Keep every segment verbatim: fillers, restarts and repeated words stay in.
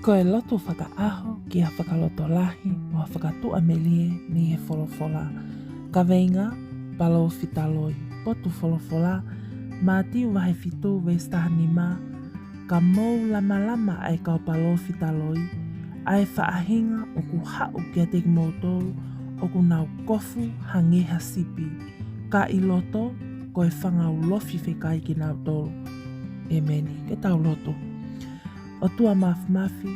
Ko e lotu fakaʻaho ki ha fakalotolahi mo ha fakatuʻamelie mei he folofola. Kaveinga: Palōfita Loi. Potu folofola: Mātiu vahe fitu veesi taha nima. Ka mou lamalama ʻa e kau palōfita loi, ʻa e faʻahinga ʻoku haʻu kiate kimoutolu ʻoku nau kofu hangē ha sipi, ka ʻi loto ko e fanga ulofi fekai kinautolu. ʻEmeni. Ke tau lotu. ʻOtua Māfimafi,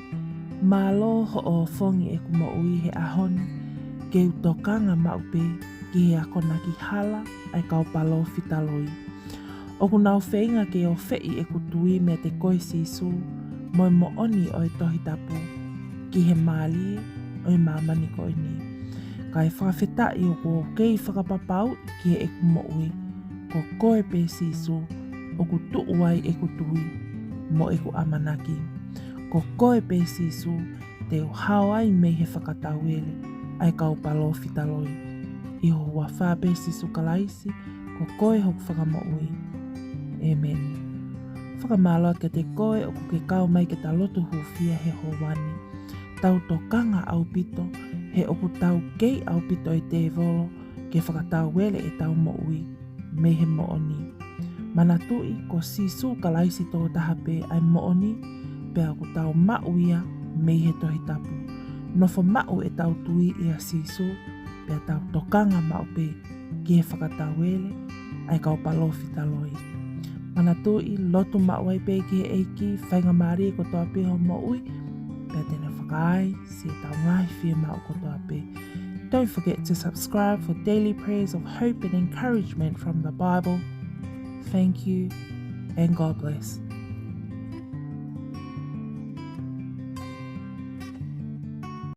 mālō hoʻo ʻofongi ʻeku moʻui he ʻaho ni, ke u tokanga maʻu pē ki he akonaki hala ʻa e kau palōfita loi. ʻOku nau feinga ke ofeʻi ʻeku tui meiate koe Sīsū, mo e moʻoni ʻo e Tohi Tapu, ki he mālie ʻo e māmani ko eni. Kae fakafetaʻi ʻoku ou kei fakapapauʻi ki heʻeku moʻui, ko koe pē Sīsū ʻoku tuʻu ai ʻeku tui mo ʻeku ʻamanaki. Ko koe pē Sīsū te u hao ai mei he fakatauele ʻa e kau palōfita loi. ʻI ho huafa pē Sīsū Kalaisi, ko koe hoku Fakamoʻui. ʻEmeni. Fakamālō atu kiate koe ʻoku ke kau mai ke ta lotu hūfia he houa ni. Tau tokanga ʻaupito, he ʻoku taukei ʻaupito e tēvolo ke fakatauele ʻetau moʻui mei he moʻoni. Manatuʻi ko Sīsū Kalaisi tokotaha pē ʻa e moʻoni, pea ʻoku tau maʻu ia mei he Tohi Tapu. Nofo maʻu ʻetau tui ʻia Sīsū, pea tau tokanga maʻu pē ki he fakatauele ʻa e kau palōfita loi. Manatuʻi, lotu maʻu ai pē ki he ʻEiki, faingamālie kotoa pē ho moʻui, pea te ne fakaai siʻetau ngaahi fiemaʻu kotoa pē. Don't forget to subscribe for daily prayers of hope and encouragement from the Bible. Thank you and God bless.